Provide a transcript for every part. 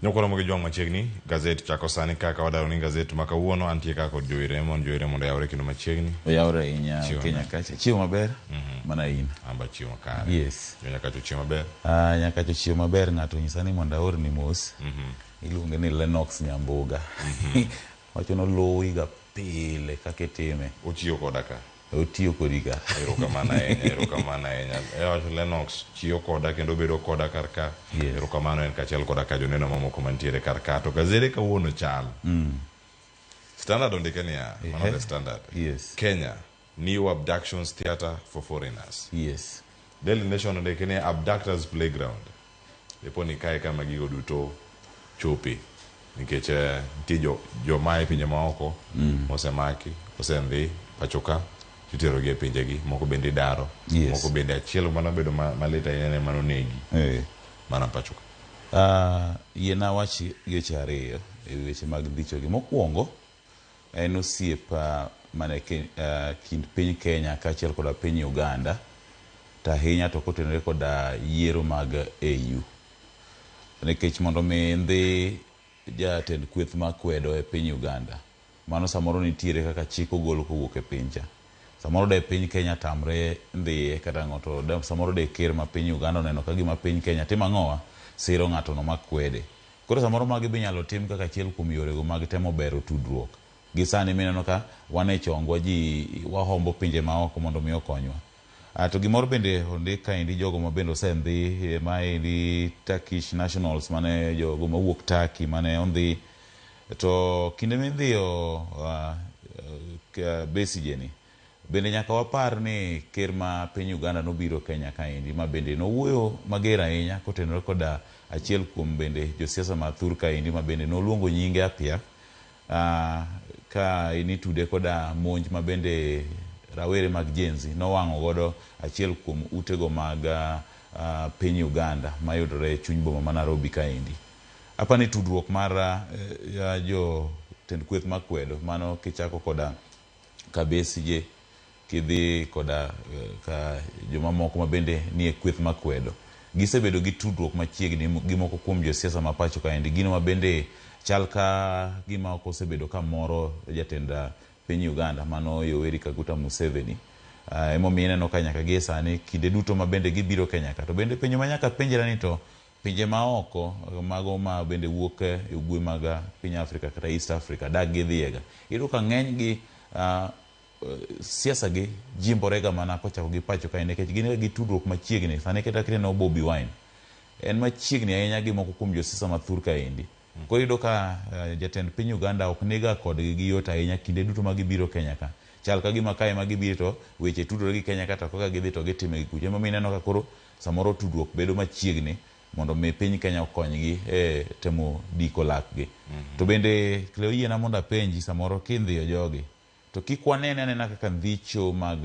Nyokoro gi jwang' machiegni, gazet chako sani kaka wadaro ni gazet ma kawuono antie kaka kod Jowi Raymond, Jowi Raymond oyawre kendo machiegni. Oyawre ahinya Chiwo Kenya maber. kacha. Chiwo maber mana in. Amba chiwo makare. Yes. Jo Nyakacha ochiwo maber. Ah, Nyakacha ochiwo maber ng'ato onyisa ni mondo aorni mos. Iluonge ni Lennox Nyambuga. Wacho noluwi ga pile kaka itime. Ochiwo koda ka. Otiyo kodi ka. Erokamano ahinya, erokamano ahinya. Ewacho Lennox chiyo koda kendo bedo koda kar ka. Yes. Erokamano en kaachiel koda ka joneno mamoko mantiere kar ka. To gazede kawuono chal. Standard ondike niya, mano Ehe. The Standard. Yes. Kenya, new abductions theatre for foreigners. Daily Nation ondike ni abductors playground. Dipo ni kae kama gigo duto chope nikech eh, nitie jo joma e pinje maoko mosemaki osendhi pacho ka titerogi e pinjegi moko bende idaro moko bende achiel mano bedo malit ahinya ne manonegi mana pacho ka. Yiena awach weche ariyo e wi weche mag dhichogi. Mokwongo en osiep mane kind piny Kenya kaachiel koda piny Uganda to ahinya to kotenore koda yiero mag AU. Nikech mondo mi ndhi jatend kweth makwedo e piny Uganda, mano samoro nitiere kaka chik ogol kowuok e piny cha. Samoro de piny Kenya tamre ndhiye kata ang'o to de, samoro de ker ma piny Uganda oneno ka gima piny Kenya timo ang'owa siro ng'ato no makwede. Koro samoro magi be inyalo tim kaka achiel kuom yorego mag temo bero tudruok. Gi sani mineno ka wan e chongwa ji wahombo pinje maoko mondo mi okonywa. To gimoro bende ondik kaendi jogo ma bende osendhi maendi Turkish nationals mane jogo mawuok Turkey mane ondhi to kinde midhiyo Besigye ni bende nyaka wapar ni ker ma piny Uganda nobiro Kenya kaendi ma bende nowuoyo mager ahinya kotenore koda achiel kuom bende josiasa ma thur kaendi ma bende noluongo nyinge apia ka nitude koda monj ma bende rawere mag Gen Z nowang'o godo achiel kuom utego mag piny Uganda mayudore e chuny boma ma Nairobi kaendi. Apani tudruok mar jo tend kweth makwedo mano kichako koda ka Besigye kidhi koda ka jomamoko ma bende nie kweth makwedo gisebedo gi tudruok machiegni gi moko kuom josiasa ma pacho kaendi gino ma bende chal ka gima ok osebedo ka moro jatend piny Uganda mano Yoweri Kaguta Museveni. Emomiyo ineno ka nyaka gie sani kinde duto ma bende gibiro Kenya ka to bende penjo ma nyaka penjra ni to pinje maoko mago ma bende wuok e ugwe mag piny Afrika kata East Africa dak gidhiyega iyudo ka ng'eny gi siasa gi jimborega mana kochako gi pacho kae nikech gin gi tudruok machiegni sani kata kineno Bobi Wine en machiegni ahinya gi moko kuom josiasa ma thur kaendi. Koro iyudo ka jatend piny Uganda ok niga kodgi gi yot ahinya kinde duto ma gibiro Kenya ka. Chal ka gima kae ma gibire to weche tudore gi Kenya ka to kaka gidhi to gitime gi kucho. Emomiyo ineno ka koro samoro tudruok bedo machiegni mondo mi piny Kenya okonygi e temo diko lakgi. To bende Cleo yiena mondo apenji samoro kindhiyo jogi to kik wanene anena kaka ndhicho mag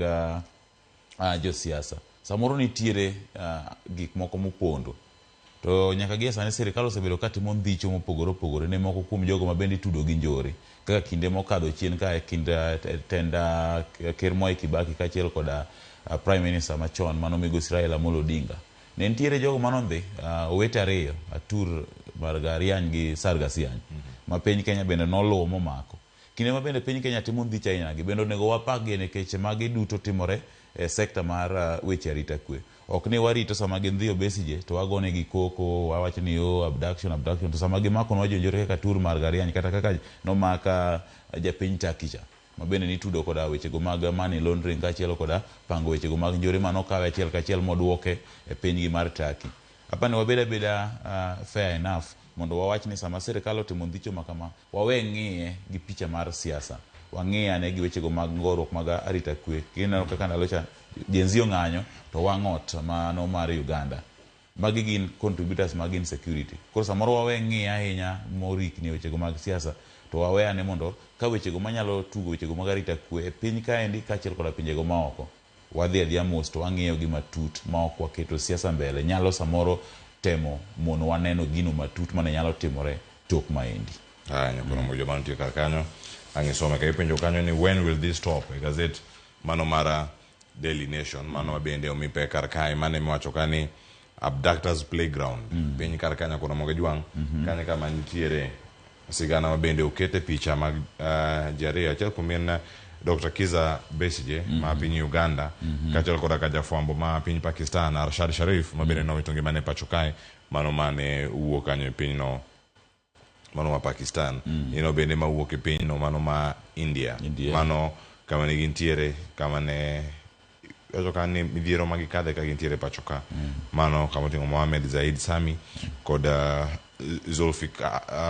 josiasa. Samoro nitiere gik moko mopondo. To nyaka gie sani sirikal osebedo ka timo ndhicho mopogore opogore ne moko kuom jogo ma bende itudo gi njore. Kaka kinde mokadho chien ka e kind tend ker Mwai Kibaki kaachiel koda Prime Minister machon mano migosi Raila Amolo Odinga. Ne nitiere jogo manodhi owete ariyo Atur Margariany gi Sargasiany ma piny Kenya bende noluwo momako. Kinde ma bende piny Kenya timo ndhicho aina gi bende onego wapakgi nikech magi duto timore e sekta mar weche arita kwe. Ok ni warito sama gindhiyo Besigye to wagonegi koko wawacho ni oh abduction abduction to sama gimakonwa jonjore kaka Tur Margariany kata kaka nomak japiny Turkey cha ma bende nitudo koda wechego mag money laundering kaachiel koda pango wechego mag njore manokawe achiel kachiel moduoke e pinygi mar Turkey. Apani wabed abeda fair enough mondo wawach ni sama sirikal otimo ndhicho ma kama wawe ng'iye gi picha mar siasa. Wang'i ane gi wechego mag ngoruok mag arita kwe. Kineno kaka ndalo cha Gen Z ong'anyo to wang' ot mano mar Uganda. Magi gin contributors mag insecurity. Koro samoro wawe ng'iye ahinya morikni e wechego mag siasa to wawe ane mondo ka wechego manyalo tugo wechego mag arita kwe e piny kaendi kaachiel koda pinjego maoko wadhi adhiya mos to wang'iyo gi matut ma ok waketo siasa mbele nyalo samoro temo mono waneno gino matut mane nyalo timore tok maendi. Haya, nyakoro mm. joma nitie kar kanyo ang' isome ka ipenjo kanyo ni when will this stop e gazet mano mar Daily Nation mano bende omi pek kar kae mane miwacho ka ni Abductors Playground piny kar kanyo kono Ramogi Jwang' kanyo kama nitiere sigana ma bende okete picha mag ji ariyo achiel kuom en Dr. Kizza Besigye ma piny Uganda kaachiel koda ka jafwambo ma piny Pakistan Arshad Sharif ma bende nowito ngimane pacho kae mano mane wuok kanyo e pinyno mano ma Pakistan ino bende mawuok e pinyno mano ma India, India. Mano kama ne gintiere kama ne wacho ka ni midhiero ma gikadhe ka gintiere pacho ka mano kama oting'o Mohamed Zaid Sami kod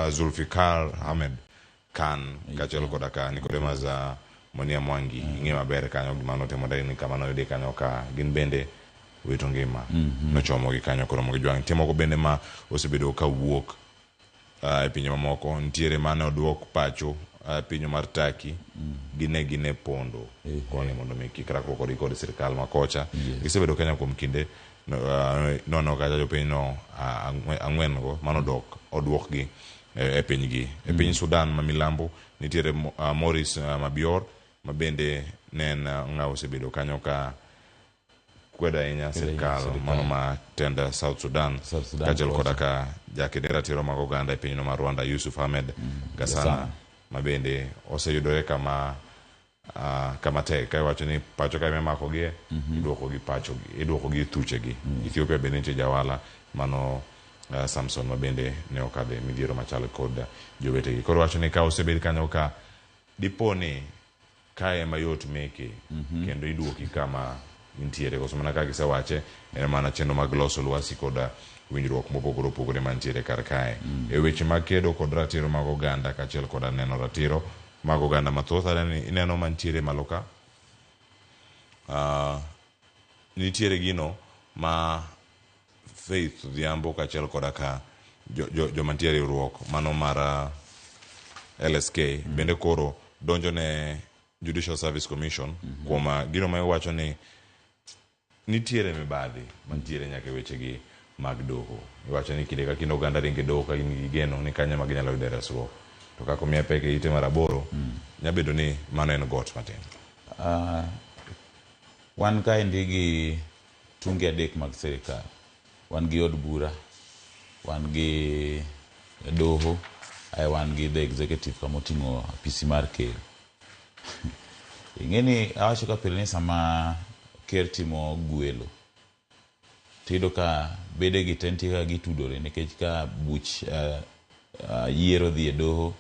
Zulfikar Ahmed Khan kaachiel koda ka Nicodemus Monia Mwangi ing'e maber kanyo gima notimore ni kama noyudi kanyo ka gin bende wito ngima nochomogi kanyo koro mogi jwang' nitie moko bende ma osebedo ka wuok e pinje mamoko nitiere mane oduok pacho piny mar Turkey gine gine pondo koni mondo mi kik rakruok kodgi kod sirikal ma kocha gisebedo Kenya kuom kinde nono kacha jopinyno ang'wen go mano dok oduokgi e pinygi e piny Sudan ma milambo nitiere Maurice Mabior ma bende ne en ng'a osebedo kanyo ka kwedo ahinya sirikal mano ma tend South Sudan kaachiel koda ka jaked ratiro mag oganda e pinyno mar Rwanda Yusuf Ahmed Gasana ma bende oseyudore kama kama tek ka iwacho ni pacho ka ema imakogie iduokogi pacho iduokogi e thuchegi Ethiopia bende nitie jawala mano Samson ma bende ne okadhe midhiero machal kod jowetegi koro wacho ni ka osebed kanyo ka dipo ni kae ema yot meke kendo iduoki kama intiere koso mana kaka gisewache en mana chenro mag loso lwasi kod winjruok mopogore opogore mantiere kar kae e weche mag kedo kod ratiro mag oganda kaachiel koda neno ratiro mag oganda mathoth aneno ni ineno mantiere malo ka nitiere gino ma Faith Odhiambo kaachiel koda ka joma nitie e riwruok mano mar LSK bende koro donjo ne Judicial Service Commission kuom gino ma iwacho ni nitiere mibadhi mantiere nyaka e wechegi mag doho. Iwacho ni kinde ka kinde oganda ringo e doho ka gin gi geno ni kanyo ema ginyalo yude resruok. To kaka omiya pek e ite mar aboro, nyalo bedo ni mano en got matin. Wan kaendi gi tunge adek mag sirikal. Wan gi od bura, wan gi doho, ae wan gi the executive kama oting'o apisi mar ker. Ing'e ni awacho ka pile ni sama ker timo gwelo, tiyudo ka bede gi te nitie kaka gitudore nikech ka buch yiero dhi e doho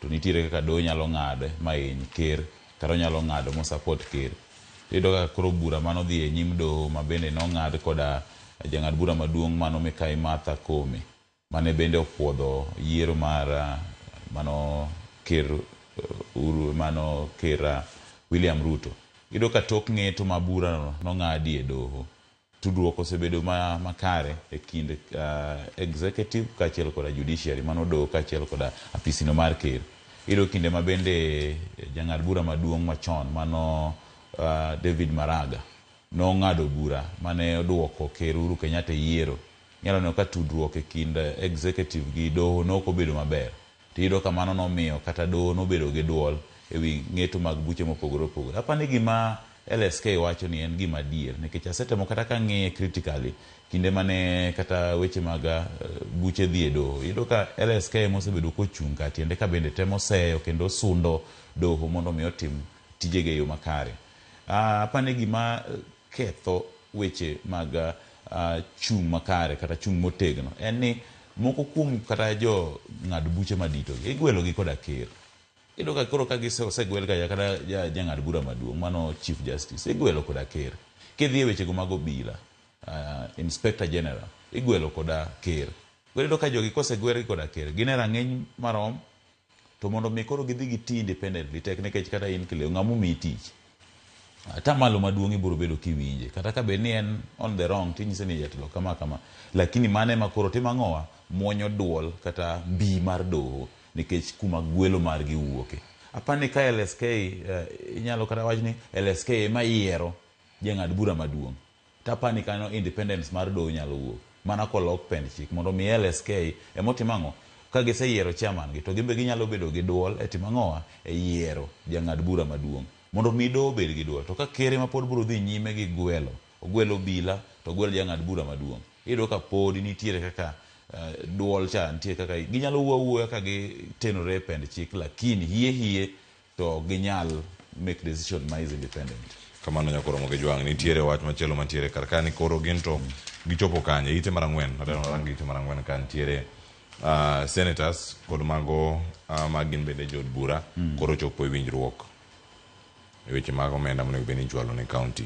to nitiere kaka doho nyalo ng'ade ma hiny ker kata onyalo ng'ado mo support ker. Iyudo ka koro bura manodhi e nyim doho ma bende nong'ad koda jang'ad bura maduong' mano Mikai Martha Koome mane bende opuodho yiero mar mano ker Uhuru mano ker William Ruto. Iyudo ka tok ng'eto ma bura nong'adi e doho, tudruok osebedo makare e kind executive kaachiel koda judiciary mano doho kaachiel koda apisino mar ker. Iyudo kinde ma bende jang'ad bura maduong' machon mano David Maraga nong'ado bura mane oduoko ker Uhuru Kenyatta e yiero. Inyalo neno ka tudruok e kind executive gi doho nokobedo maber. Tiyudo ka mano nomiyo kata doho nobedo gi duol e wi ng'eto mag buche mopogore opogore. Apani gima LSK wacho ni en gima adier nikech asetemo kata kang'iye critically kinde mane kata weche mag buche dhi e doho. Iyudo ka LSK emosebedo kochung' kar tiende ka bende temo seyo kendo sundo doho mondo mi otim tijege e yo makare. Apani gima ketho weche mag chung' makare kata chung' motegno en ni moko kuom kata jo ng'ad buche madito gi igwelo gi koda ker. Iyudo ka koro ka osegwel kacha kata jang'ad bura maduong' mano Chief Justice igwelo koda ker. Kidhi e wechego mag obila, Inspector General igwelo koda ker. Koro iyudo ka jogi kosegwel gi koda ker gin e rang'iny marom to mondo mi koro gidhi giti independently tek nikech kata in kileo ng'ama omiyi tich. Atamalo maduong' ibiro bedo kiwinje kata ka bed ni en on the wrong tinyise ni jatelo kama kama lakini mano ema koro timo ang'owa muonyo duol kata mbi mar doho nikech kuma gwelo margi wuoke. Apani ka LSK inyalo kata wach ni LSK ema yiero jang'ad bura maduong' tapani kanyo independence mar doho nyalo wuok mana kolok pend chik mondo mi LSK emotim ang'o ka giseyiero chairman gi to gin be ginyalo bedo gi duol e timo ang'owa e yiero jang'ad bura maduong' mondo mi doho obed gi duol. To ka ker ema pod biro dhi nyime gi gwelo, ogwelo obila to ogwel jang'ad bura maduong'. Iyudo ka podi nitiere kaka duol cha nitie kaka ginyalo wuo awuoya ka gitenore e pend chik lakini hie hie to ok ginyal make decision ma is independent. Kamano nyakoro Ramogi Jwang', nitiere wach machielo mantiere kar ka ni koro gin to gichopo kanye? Ite mar ang'wen, adwaro rang ite mar ang'wen ka nitiere senators kod mago ma gin bende jood bura koro chopo e winjruok e weche mag omenda monego bed ni ichwalo ne county.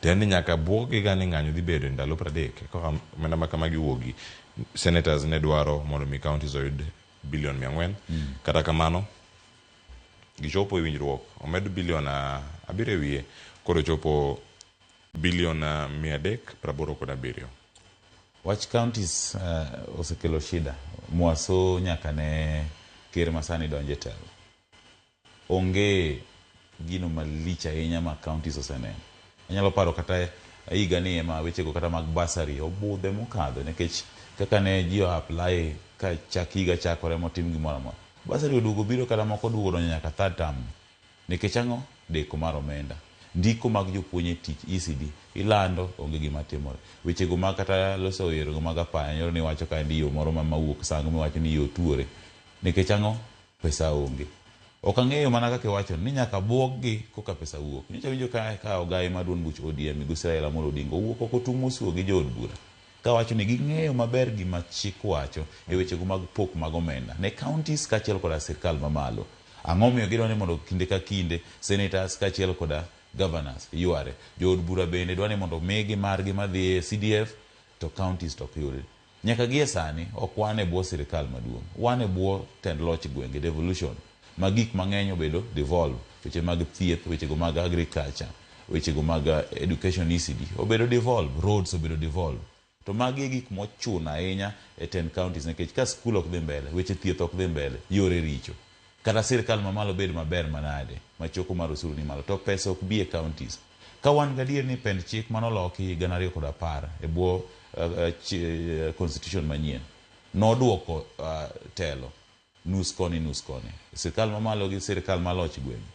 To en ni nyaka buog-gi ga ni ng'anyo dhi bedo e ndalo 30 koka omenda ma kamagi wuogi. Senators ne dwaro mondo mi counties oyud bilion 400. Kata kamano gichopo e winjruok omed bilion 7 e wiye koro chopo bilion 387. Wach counties osekelo shida mwaso nyaka ne ker masani donje e telo. Onge gino malich ahinya ma counties oseneno. Anyalo paro kata higa ni ema wechego kata mag bursary obudhe mokadho nikech kaka ne ji o apply ka chak higa chakore motim gimoro amora. Bursary oduogo biro kata moko oduogo donjo nyaka third term. Nikech ang'o? Deko mar omenda. Ndiko mag jopuonj e tich ECD ilando onge gima timore. Wechego mag kata loso yorego mag apaya nyoro ni iwacho ka endi yo moro ma mawuok Sango miwacho ni yo tuore. Nikech ang'o? Pesa onge. Ok ang'eyo mana kaka iwacho ni nyaka buog-gi koka pesa wuok. Nyocha awinjo ka ka ogaye mar duond buch ODM migosi Raila Amolo Odinga owuok oko tung' mosuo gi jood bura kawacho ni ging'eyo maber gima chik wacho e wechego mag pok mag omenda ne counties kaachiel koda sirkal mamalo. Ang'o momiyo gidwa ni mondo kinde ka kinde senators kaachiel koda governors yware. Jood bura bende dwa ni mondo omigi margi madhi e CDF to counties to ok yud. Nyaka gie sani, ok wan e bwo sirkal maduong'. Wan e bwo tend loch gwenge, devolution, ma gik mang'eny obedo devolve, weche mag thieth, wechego mag agriculture, wechego mag education ECD obedo devolve, roads obedo devolve. To magi e gik mochuno ahinya e tend counties nikech ka skul ok dhi mbele, weche thieth ok dhi mbele, yore richo. Kata sirkal mamalo bed maber manade, ma choko mar osuru ni malo, to pesa ok bi e counties. Ka wan gadier ni pend chik manoloki 2010 e bwo constitution manyien noduoko telo nus koni nus koni, sirkal mamalo gi sirkal maloch gwenge.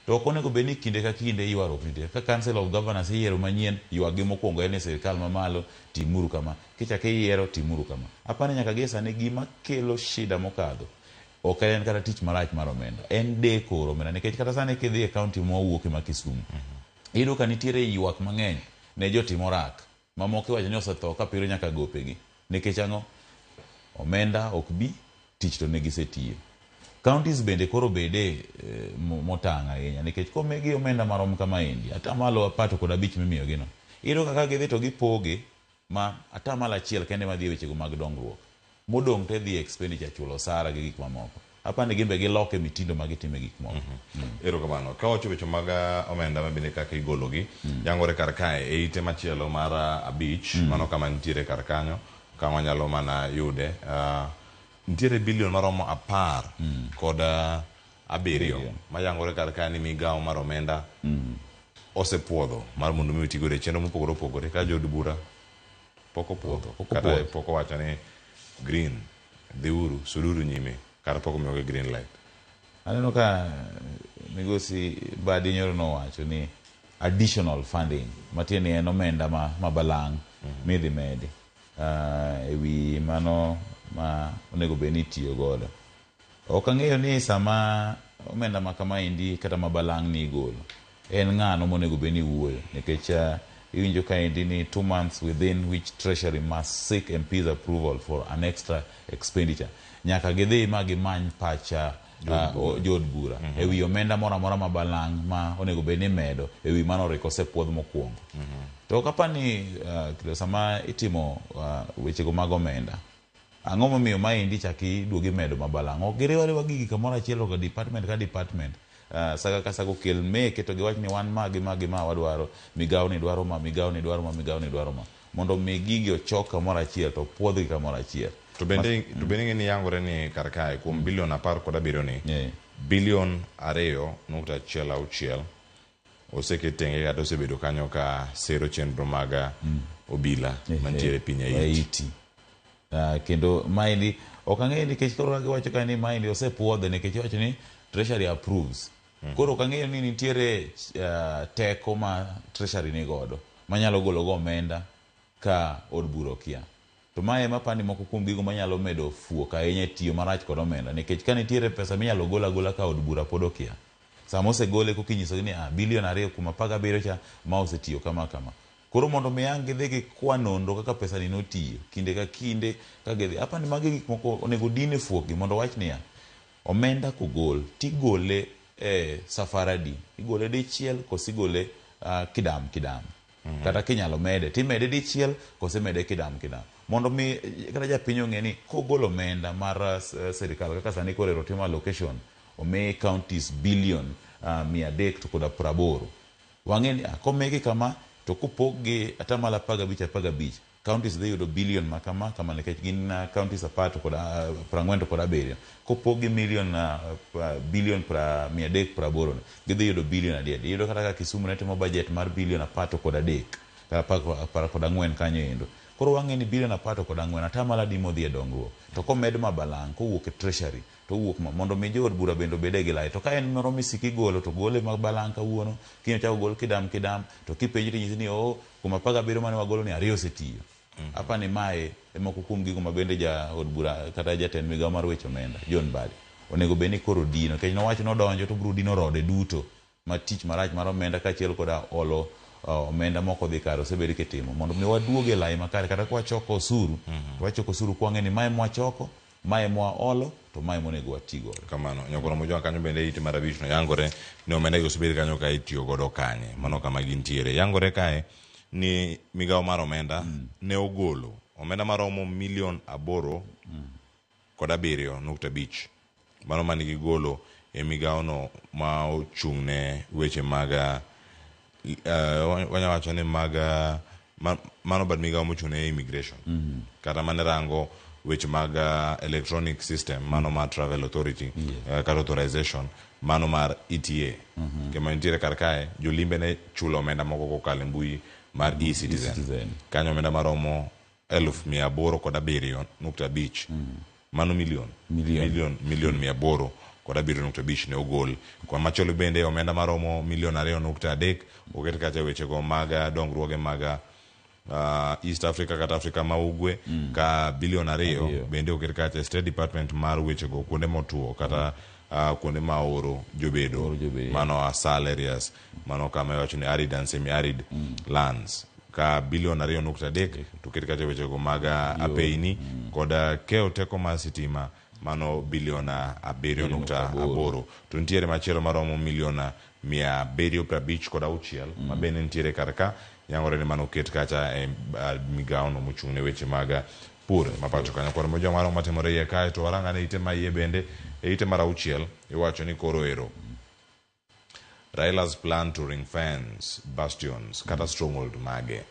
To ok onego bed ni kinde ka kinde ywaruok nitie. Ka Council of Governors iyiero manyien, ywak gi mokwongo en ni sirkal mamalo timuru kama, kichak iyiero timuru kama. Apani nyaka gie sani gima kelo shida mokadho ok en kata tich marach mar omenda, en deko oro omenda nikech kata sani kidhi e county mwawuoke ma Kisumu, iyudo ka nitiere ywak mang'eny ne jotim orak mamoko iwacho ni osetho ka piro nyaka gopegi. Nikech ang'o? Omenda ok bi, tich to ne gisetiyo. Counties bende koro bede motang' ahinya nikech komigi omenda marom kamaendi, atamalo 15 mimiyogino, iyudo kaka gidhi to gipoge ma atamalo 1 kende madhi e wechego mag dongruok. Modong' te dhi e expenditure chulo osara gi gik mamoko. Apani gin be giloke mitindo ma gitime gik moko. Erokamano. Ka wacho weche mag omenda ma bende kaka igologi, yangore kar kae e ite machielo mar 5, mano kama nitiere kar kanyo, kama wanyalo mana yude. Nitiere bilion maromo 17 mayangore kar kae ni migawo mar omenda osepuodho mar mondo mi otigodo e chenro mopogore opogore ka jood bura pok opuodho kata pok owacho ni green dhiuru suduru nyime kata pok omiyogi green light. Aneno ka migosi Badi nyoro nowacho ni additional funding matiende ni en omenda ma balang' midhi medi e wi mano ma onego bed ni itiyo godo. Ok ang'eyo ni sama omenda ma kamaendi kata ma balang' ni igolo en ng'ano monego bed ni wuoyo nikech iwinjo kaendi ni 2 months within which Treasury must seek MP's approval for an extra expenditure. Nyaka gidhi ma gimany pacha jood bura e wi omenda moro amora ma balang' ma onego bed ni imedo e wi mano oriko osepuodh mokwongo. To ok apar ni sama itimo wechego mag omenda, ang'o momiyo maendi chak iduogo imedo ma balang'? Ok giriw ariwa gigi kamoro achiel ka department ka department. Saga ka saga okel meke to giwach ni wan ma gi ma gi ma wadwaro, migawo ni dwaro ma, migawo ni dwaro ma, migawo ni dwaro ma. Mondo mi gigi ochok kamoro achiel to puodhgi kamoro achiel. To bende ing'e ni yangore ni kar kae kuom bilion 17 ni, bilion 2.16 oseket tenge kata osebedo kanyo ka sero chenro mag obila mantiere e piny Haiti. Kendo maendi ok ang'eyo nikech koro giwacho ka ni maendi osepuodhe nikech iwacho ni Treasury approves. Koro ok ang'eyo ni nitiere teko ma Treasury ni godo manyalo golo go omenda ka od bura okia. To mae ema apani moko kuom gigo manyalo medo fuok ahinya e tiyo marach kod omenda nikech ka nitiere pesa minyalo gol agola ka od bura pod okia. Sama osegole koka inyisogi ni ah, bilion ariyo kuom 17 cha ma osetiyo kama kama. Koro mondo mi ang' gidhi gikwa nonro kaka pesani notiyo kinde ka kinde ka gidhi. Apani magi gik moko onego odin e fuokgi mondo owach niya, omenda kogol tigole e safar adi? Igole dichiel koso igole kidam kidam? Kata kinyalo mede timede dichiel koso imede kidam kidam? Mondo mi kata japiny ong'e ni kogolo omenda mar sirikal kaka sani koro ero timo allocation omi counties billion 380. Wang'e ni komigi kama to kopog gi atamalo 15 15 counties dhi yudo billion ma kama kama nikech gin counties apar to kod prang'wen to kod abiriyo. Kopog gi million billion 380 ni gidhi yudo billion adi adi. Iyudo kata ka Kisumu ne timo budget mar billion 13 kata 14 kanyo endo. Koro wang'e ni billion 14 atamalo adi modhi e dongruok. To komed ma balang' kowuok e treasury to owuok ma mondo mi jood bura bende obede gi lai. To ka en moro misiko igolo to gole ma balang' kawuono, kiny ochak ogol kidam kidam, to kipenji tinyisi ni oo kuom 17 mane wagolo ni ariyo osetiyo. Apani mae e moko kuom gigo ma bende jaod bura kata jatend migawo mar weche omenda John Mbadi onego bed ni koro dino nikech nowacho nodonjo to obiro dino rode duto ma tich marach mar omenda kaachiel koda olo omenda mok odhi kare osebed kitimo mondo mi waduog e lai makare kata kwachoko osuru to wachoko osuru kwang'e ni mae mwachoko mae mwaolo to mae monego wati godo. Kamano. Nyakoro Mojwang' kanyo bende ite mar abich no yangore ni omenda gi osebed kanyo ka itiyo godo kanye. Mano kama gintiere. Yangore kae ni migawo mar omenda ne ogolo omenda maromo milion 8 kod 7.5. Mano mane gigolo e migawo no ma ochung' ne weche mag wanya wacho ni mag mano bad migawo mochung' ne immigration. Kata mane rango weche mag electronic system mano mar travel authority kata authorization mano mar ETA. Kama nitiere kar kae jolimbe ne chulo omenda moko kokalo e mbui mar e-citizen. Kanyo omenda maromo 807.5. Mano milion. Milion 807.5 ne ogol. Kwa machielo bende omenda maromo milion 2.3 oket kacha wechego mag dongruoge mag East Africa kata Africa ma ugwe ka bilion 2 bende oket kacha State Department mar wechego kuonde motuo kata kuonde ma oro jobedo mano asal areas mano kama iwacho ni arid and semi arid lands ka bilion 2.3 to oket kacha wechego mag apeyni kod keyo teko mar sitima mano bilion 7.8 to nitiere machielo maromo milion 756 ma bende nitiere kar ka yangore ni mano oket kacha e migawo no mochung' ne weche mag pur ma pacho kanyo. Kod mojo maro matimore iye kae to warang ane ite ma iye bende e ite mar 6 iwacho ni koro ero Raila's plan to ring fence bastions kata stronghold mage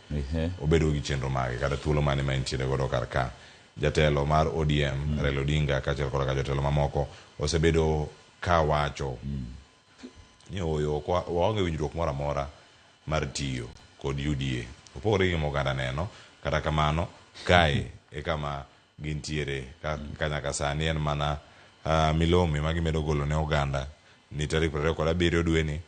obedo gi chenro mage kata thuolo mane ma entiere godo kar ka. Jatelo mar ODM Raila Odinga kaachiel koda ka jotelo mamoko osebedo ka wacho ni oyo waonge winjruok moro amora mar tiyo kod UDA. Opogore gi gima oganda neno, kata kamano kae e kama gintiere ka nyaka sani en mana milome ma gimedo golo ne oganda ni tarik 27 dweni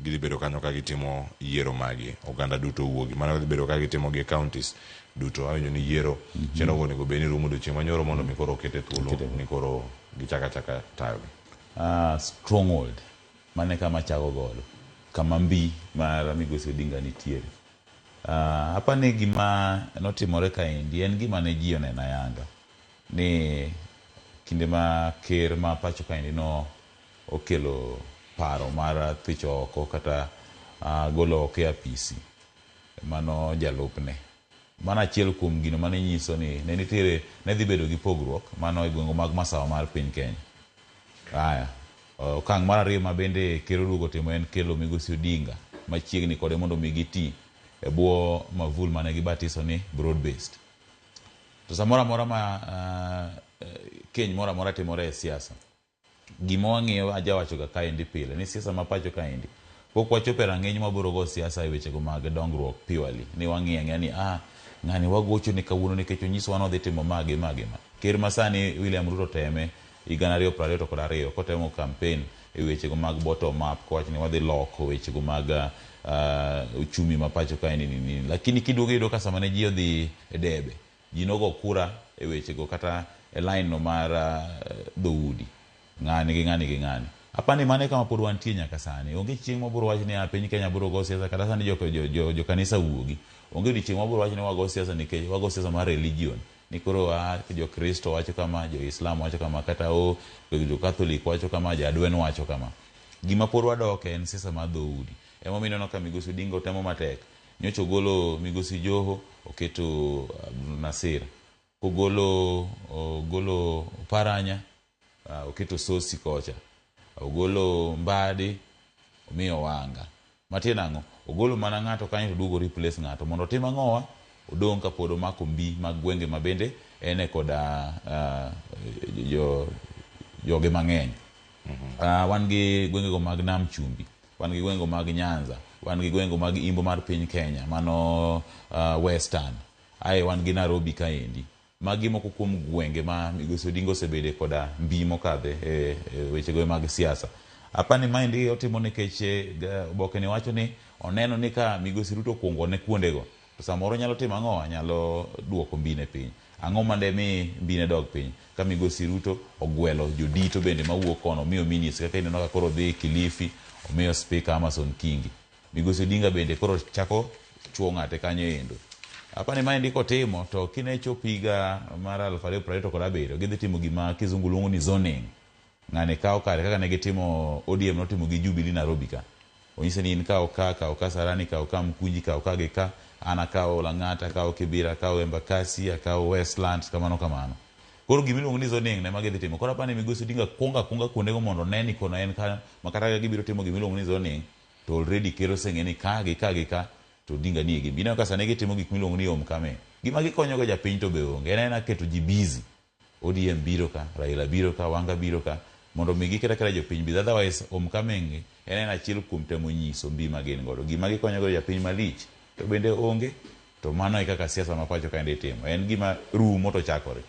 gidhi bedo kanyo ka gitimo yiero magi. Oganda duto owuogi. Mano dhi bedo ka gitimo gi counties duto. Awinjo ni yiero chenro go onego bed ni rumo odiochieng' manyoro mondo mi koro okete thuolo ni koro gichaka chaka tayogi. Stronghold mane kama achako godo kama mbi mar Migosi Odinga nitiere. Apani gima notimore kaendi en gima ne ji oneno ayanga ni kinde ma ker ma pacho kaendi no okelo paro mar thicho oko kata golo oko e apisi mano jalupne. Mano achiel kuom gino mane nyiso ni ne nitiere ne dhi bedo gi pogruok mano e gwenge mag masawa mar piny Kenya. Aya, okang' mar ariyo ma bende ker oduogo timo en kelo Migosi Odinga machiegni kode mondo mi giti e bwo mavul mane gibatiso ni broad based. To samoro amora ma keny moro amora timore e siasa, gima wang'iyo ajawacho ga kaendi pile ni siasa ma pacho kaendi pok wachopo e rang'iny mabiro go siasa e wechego mag dongruok purely ni wang'iyo ang'iya ni ng'ani wagocho ne kawuono nikech onyisowa ni odhi timo ma gi ma gi ma. Ker masani William Ruto teme higa 2022 kotemo campaign e wechego mag bottom up kowacho ni wadhi loko wechego mag uchumi ma pacho kaendi ni nini. Lakini kiduogo iyudo ka sama ne ji odhi e debe Ji nogo kura e wechego kata e line no mar dhoudi. Ng'ani gi ng'ani gi ng'ani. Apani mano e kama pod wantie nyaka sani. Onge chieng' ma biro wach ni piny Kenya biro go siasa kata sani jo kanisa wuogi. Onge odiochieng' ma biro wach ni wago siasa nikech wago siasa mar religion. Ni koro jo Kristo wacho kama, jo Islam wacho kama, kata jo Catholic wacho kama, jo Adwen wacho kama. Gima pod wadoke en siasa mar dhoudi. Emomiyo ineno ka Migosi Odinga otemo matek. Nyocha ogolo Migosi Joho, oketo Nasir. Kogolo ogolo Oparanya, oketo Sosi kocha. Ogolo Mbadi, omiyo Wanga. Matiende ang'o? Ogolo mana ng'ato kanyo to duogo replace ng'ato. Mondo otim ang'owa? Odong' ka pod omako mbi mag gwenge ma bende ene koda joge mang'eny. Wan gi gwengego mag Nam Chumbi, wan gi gwengego mag Nyanza, wan gi gwengego mag Imbo mar piny Kenya, mano Western. Ae wan gi Nairobi kaendi. Magi moko kuom gwenge ma Migosi Odinga osebede koda mbi mokadhe e wechego mag siasa. Apani maendi otimo nikech oboke ni wacho ni oneno ni ka Migosi Ruto okuongo ne kuondego, to samoro nyalo timo ang'o? Nyalo duoko mbi ne piny. Ang'o mande mi mbi ne dog piny? Ka Migosi Ruto ogwelo jodito bende mawuok kono, omiyo minis kaka ineno ka koro dhi Kilifi, omiyo Speaker Amason Kingi. Migosi Odinga bende koro chako chuo ng'ate kanyo endo. Apani maendi kotimo to kine chop higa mar 2027 gidhi timo gima kizungu luongo ni zoning. Ng'ani kawo kare kaka ne gitimo ODM notimo gi Jubilee Nairobi ka. Onyise ni in kaw ka, kaw Kasarani, kaw ka Mkunji, kaw ka gi ka, an akawo Lang'ata, akawo Kibera, akawo Embakasi, akawo Westlands, kamano kamano. Koro gima iluongo ni zoning ne ma gidhi timo. Koro apani Migosi Odinga kuongo akunga kuondego mondo one ni kono en ka ma kata ka gibiro timo gima iluongo ni zoning to already ker oseng'e ni ka gi ka gi ka to Odinga nie gi. Ineno ka sani gitimo gik miluongo ni homecoming. Gima gikonyogo japiny to be onge. En aena keto ji busy. ODM biro ka, Raila biro ka, Wanga biro ka, mondo mi giket aketa jopiny busy. Otherwise, homecoming gi en aena achiel kuom temo nyiso mbi ma gin godo. Gima gikonyogo japiny malich to bende onge. To mano e kaka siasa ma pacho kaendi itimo. En gima rumo to chakore.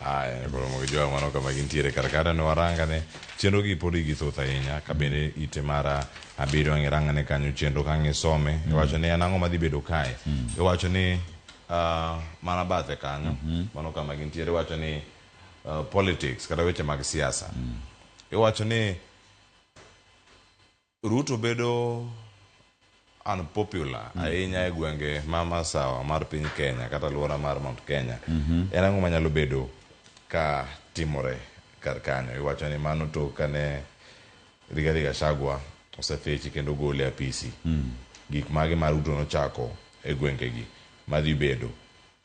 Aya, koro mogo jowa mano kama gintiere kar ka ne warangane chenro gi pod igi thoth ahinya ka bende ite mar abiriyo ang' irangane kanyo chenro ka ang' isome iwacho ni en ang'o madhi bedo kae iwacho ni mana bathe kanyo mano kama gintiere iwacho ni politics kata weche mag siasa iwacho ni Ruto bedo unpopular ahinya e gwenge ma masawa mar piny Kenya kata alwora mar Mount Kenya. En ang'o manyalo bedo ka timore kar kanyo? Iwacho ni mano tok kane Rigathi Gachagua osefechi kendo ogole e apisi. Gik mage ma Ruto nochako e gwengegi madhi bedo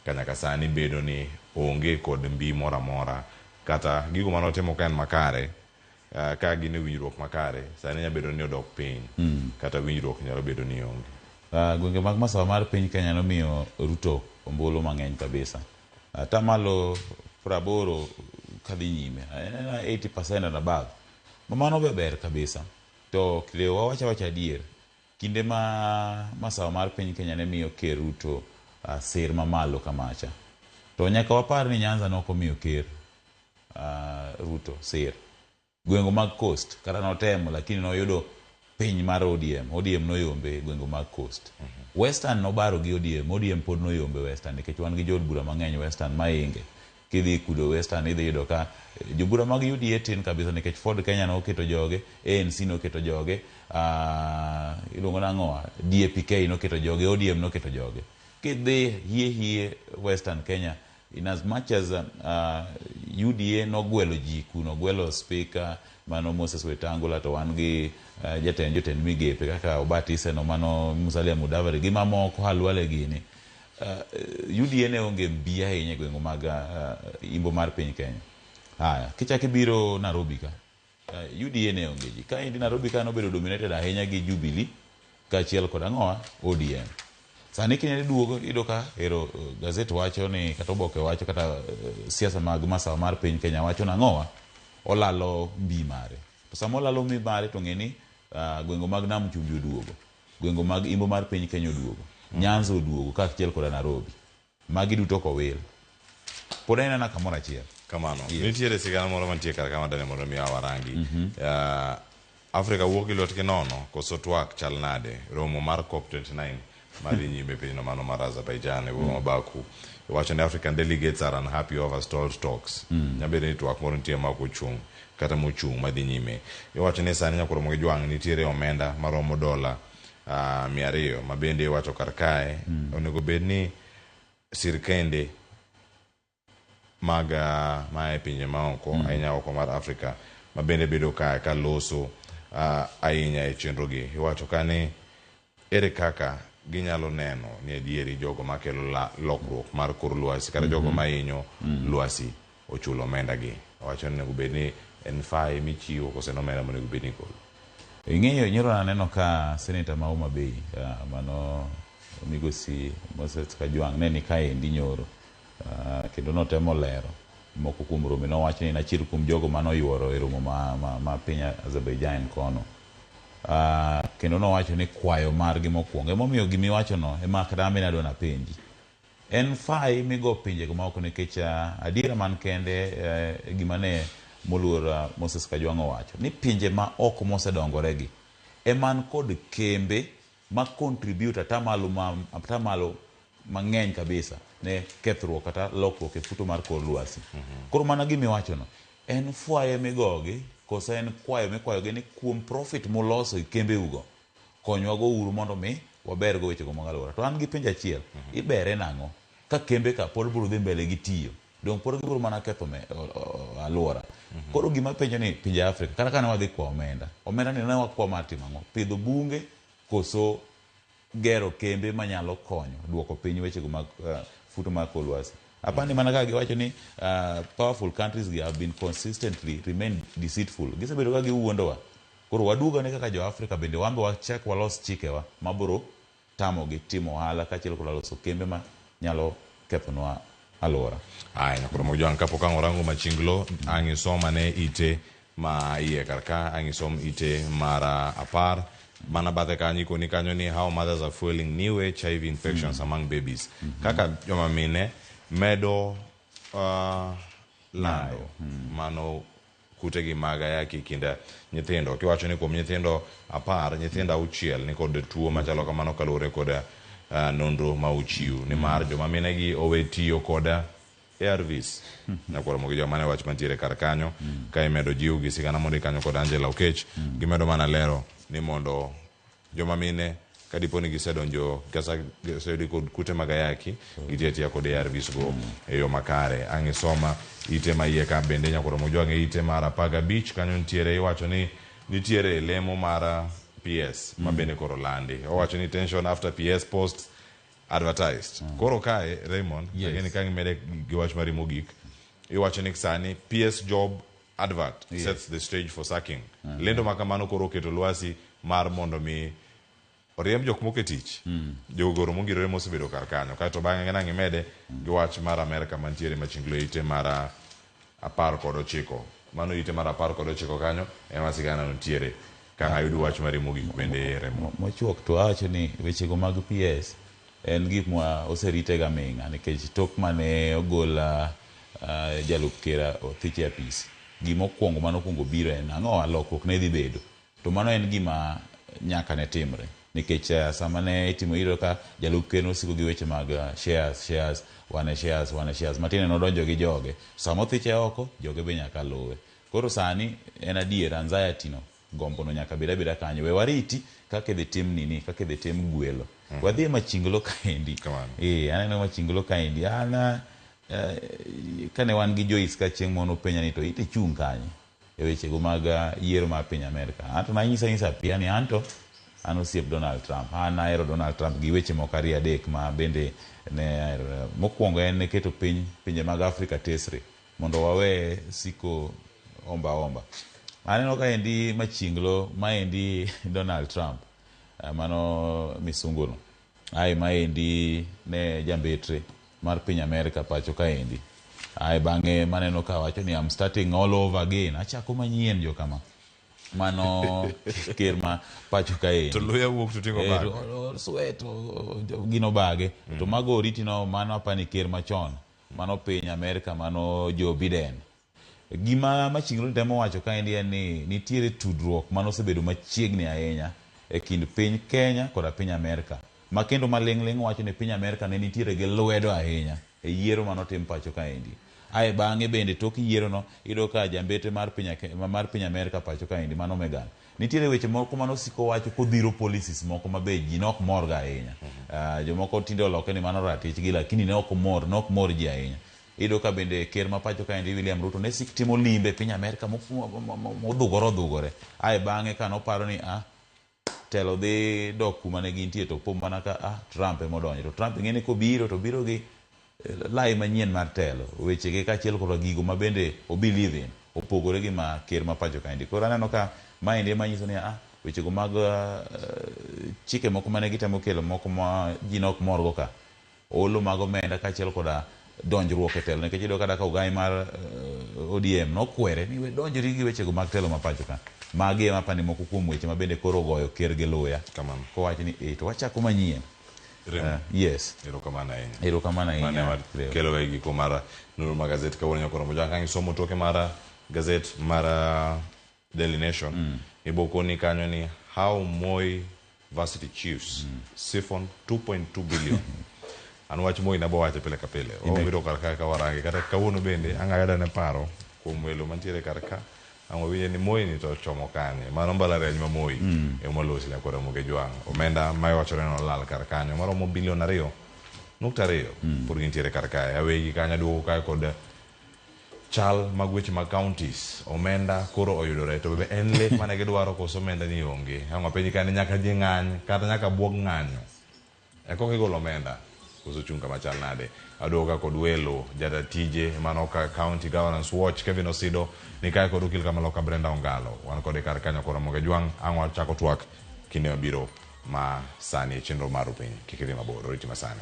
ka nyaka sani bedo ni onge kod mbi moro amora kata gigo manotimo ka en makare ka gin e winjruok makare sani nyalo bedo ni odok piny kata winjruok nyalo bedo ni onge. Gwenge mag masawa mar piny Kenya nomiyo Ruto ombulu mang'eny kabisa. Atamalo 80 kadhi nyime, 80% and above. Ma mano be ber kabisa. To kinde wawacho awacha adier, kinde ma masawa mar piny Kenya ne miyo Ker Ruto sir mamalo kamacha. To nyaka wapar ni Nyanza ne ok omiyo Ker Ruto sir. Gwengo mag Coast kata notemo lakini noyudo piny mar ODM. ODM noyombe e gwengo mag Coast. Western nobaro gi ODM. ODM pod noyombe Western nikech wan gi jood bura mang'eny Western mainge. Kidhi kudo Western idhi yudo ka jobura mag UDA tin kabisa nikech Ford Kenya noketo joge, ANC noketo joge, iluongo nang'o? DAPK noketo joge, ODM noketo joge. Kidhi hie hie Western Kenya in as much as UDA nogwelo ji kuno, ogwelo speaker mano Moses Wetangula to wan gi jatend jotend migepe kaka Obat Iseno mano Musalia Mudavadi gi mamoko Halwale gini. UDA ne onge mbi ahinya e gwenge mag imbo mar piny Kenya. Haya, kichak ibiro Nairobi ka, UDA ne onge ji. Kaendi Nairobi ka nobedo dominated ahinya gi Jubilee kaachiel kod ang'owa ODM. Sani kinene duogo iyudo ka ero gazet wacho ni kata oboke wacho kata siasa mag masawa mar piny Kenya wacho nang'owa olalo mbi mare. To sama olalo mbi mare to ng'e ni gwengo mag Nam Chumbi oduogo, gwengo mag imbo mar piny Kenya oduogo, Nyanza oduogo kaachiel koda Nairobi. Magi duto kowil. Pod en ana kamoro achiel. Kamano. Yes. Nitiere sigana moro mantie kar kama dane mondo mi awarangi. Afrika wuok gi lwetgi nono koso twak chal nade? Romo mar COP29 Madhi nyime pinyno mano mar Azerbaijan e boma ma Baku. Iwacho ni African delegates are unhappy over stalled talks. Nyabedo ni twak moro nitie ma ok ochung' kata mochung' madhi nyime. Iwacho ni sani nyaka romo gi jwang' nitiere omenda maromo dola 200 ma bende iwacho kar kae onego bed ni sirkende mag maa e pinje maoko ahinya oko mar Afrika ma bende bedo kae ka loso ahinya e chenro gi. Iwacho ka ni ere kaka ginyalo neno ni adieri jogo makelo lokruok mar kor lwasi kata jogo mahinyo lwasi ochulo omenda gi. Owacho ni onego bed ni en fai michiwo koso en omenda monego bed ni igolo. Ing'eyo nyoro aneno ka senator ma Homa Bay mano migosi Moses Kajwang' ne ni kaendi nyoro kendo notemo lero moko kuom rombe nowacho ni en achiel kuom jogo manoyuoro e romo ma piny Azerbaijan kono. Kendo nowacho ni kwayo margi mokwongo emomiyo gimiwachono ema kata an bende adwa napenji. En fai migo pinjego maoko nikech adiera man kende gima ne moluor Moses Kajwang' owacho ni pinje ma oko mosedongore gi eman kod kembe ma contribute atamalo mang'eny kabisa ne kethruok kata lokruok e futo mar kor lwasi. Koro mana gimiwachono en fwaye migogi koso en kwayo mikwayogi ni kuom profit muloso e kembeugo konywa go uru mondo mi waber go wechego mag alwora. To an gi penjo achiel, ibere nang'o ka kembe ka pod biro dhi mbele gi tiyo? Dong pod gibiro mana ketho alwora. Koro gima penjo ni pinje Afrika, kata kane wadhi kwa omenda, omenda ni ne wakwa mar timo ang'o? Pidho bunge koso gero kembe manyalo konyo duoko piny wechego mag futo mar kor lwasi. Apani mana kaka giwacho ni powerful countries gi have been consistently remain deceitful. Gisebedo ka giwuondowa. Koro waduogo ane kaka jo Afrika bende wan be wachak walos chikewa mabiro tamogi timo ohala kaachiel koda loso kembe ma nyalo kethonwa alwora. Aya, nyakoro Mojwang' kapok ang' orango machinglo, ang' isom ane ite ma iye kar ka, ang' isom ite mar 10. Mana bathe kanyo ikoni kanyo ni how mothers are fueling new HIV infections among babies. Kaka joma mine medo lando mano kutegi mag ayaki e kind nyithindo. Kiwacho ni kuom nyithindo 10, nyithindo 6 ni kod tuo machalo kamano kaluwore kod nonro ma ochiw. Nimar joma minegi owe tiyo kod ARVs. Nyakwar Ramogi Jwang' mano e wach mantiere kar kanyo. Ka imedo jiw gi sigana mondik kanyo kod Angela Okech, gimedo mana lero ni mondo joma mine ka dipo ni gisedonjo kata giseyudi kod kute mag ayaki, gitiyo atiya kod ARVs go e yo makare. Ang' isoma ite ma iye ka bende Nyakwar Ramogi Jwang' e ite mar 15 kanyo nitiere iwacho ni nitiere lemo mar PS ma bende koro landi. Owacho ni tension after PS posts advertised. Koro kae Raymond, ageni ka ngimede gi wach mari mogik, iwacho ni sani PS job advert sets the stage for sacking. Lendo ma kamano koro oketo lwasi mar mondo mi oriemb jok moko e tich. Jogoro mongirore mosebedo kar kanyo. Kaeto bang'e nang' imede gi wach mar Amerka mantiere machinglo e ite mar 19. Mano ite mar 19 kanyo ema sigana nitiere. Ka ayudo wach mari mogik bende Raymond. Mochuok to awacho ni wechego mag PS en gik ma oserite ga ming'a nikech tok mane ogol jalup ker Othich e apis, gima okuongo mane okuongo biro en ang'o lokruok ne dhi bedo. To mano en gima nyaka ne timre nikech sama ne itimo iyudo ka jalup ker nosiko gi weche mag shares, shares, wane shares, wane shares. Matiende nodonjo gi joge. Sama Othiche oko, joge be nyaka luwe. Koro sani en adier anxiety no, gombo no nyaka bed abeda kanyo. We wariti kaka idhi tim nini, kaka idhi tim gwelo. Wadhi e machinglo kaendi. Aneno machinglo kaendi. An kane wan gi Joyce ka chieng' moro nopenja ni to ite chung' kanye e wechego mag yiero mar piny Amerka. Anto nanyisa nyisa pia ni anto an osiep Donald Trump. An ahero Donald Trump gi weche moko 2 3 ma bende ne ahero. Mokwongo en ne keto pinje mag Afrika tesre mondo wawe siko omba omba. Aneno kaendi machinglo maendi Donald Trump, mano misunguno. Ae maendi ne jambetre mar piny Amerka pacho kaendi. Ae bang'e maneno ka wacho ni I'm starting all over again. Achako manyien jo kama. Mano ker ma pacho kaendi. To luya wuok to ting'o bage. Sweat, gino bage. To mago oriti no mano apani ker machon. Mano piny Amerka mano Joe Biden. Gima machinglo temo wacho kaendi en ni nitiere tudruok mano osebedo machiegni ahinya e kind piny Kenya koda piny Amerka. Ma kendo maling'ling' wacho ni piny Amerka ne nitiere gi lwedo ahinya e yiero mane otim pacho kaendi. Ae bang'e bende tok yiero no iyudo ka jambete mar piny mar piny Amerka pacho kaendi mano Megan nitiere weche moko mane osiko wacho kodhiro policies moko ma be ji ne ok mor ga ahinya. Jomoko tinde oloke ni mano ratichgi lakini ne ok mor ne ok mor ji ahinya. Iyudo ka bende ker ma pacho kaendi William Ruto ne sik timo limbe e piny Amerka modhugore odhugore. Ae bang'e ka noparo ni ah telo dhi dok kuma ne gintie to po mana ka ah, Trump ema odonjo. To Trump ing'e ni kobiro to obiro gi lai manyien mar telo. Wechege kaachiel koda gigo ma bende o believe in opogore gi ma ker ma pacho kaendi. Koro aneno ka maendi ema nyiso ni ah, wechego mag chike moko mane gitemo kelo moko ma ji ne ok morgo ka Olo mag omenda kaachiel koda donjruok e telo nikech iyudo kata ka ogai mar ODM nokwere ni we donjri gi wechego mag telo ma pacho ka. Magi ema apani moko kuom weche ma bende koro ogoyo ker gi luya. Kamano. Kowacho ni eh to wachako manyien. Remo. Yes. Erokamano ahinya. Erokamano ahinya. Mano ema kelowa e giko mar nonro mar gazet kawuono nyakoro Mojang ka isomo toke mar gazet mar Daily Nation mm. Ibokoni kanyo ni how Moi Varsity Chiefs mm. siphon 2.2 billion an wach Moi nabo wacho pile ka pile wabiro kar ka ka warange kata kawuono bende ang' ayudo ne paro kuom welo mantiere kar ka ang' wawinje ni Moi ni to chomo kanye mano mbalariany ma Moi mm. ema olosi nyakora Ramogi Jwang' omenda ma iwachore ni olal kar kanyo maromo bilion 2.2 mm. pod gintiere kar kae awegi kanyo aduogo kae kod Chal mag weche mag counties, omenda koro oyudore to be en lek mane gidwaro koso omenda ni onge? Ang' wapenji ka ni nyaka ji ng'any kata nyaka buog ng'anyo e koka igolo omenda koso chung' kama chal nade? Aduogo ka kod welo jata tije mano ka County Governance Watch Kevin Osido ni kae kod okil kamaloka Brenda Ongalo. Wan kode kar kanyo koro Ramogi Ajwang' ang' wachako twak kinde mabiro ma sani e chenro mar Rupiny. Kik idhi mabor, oriti masani.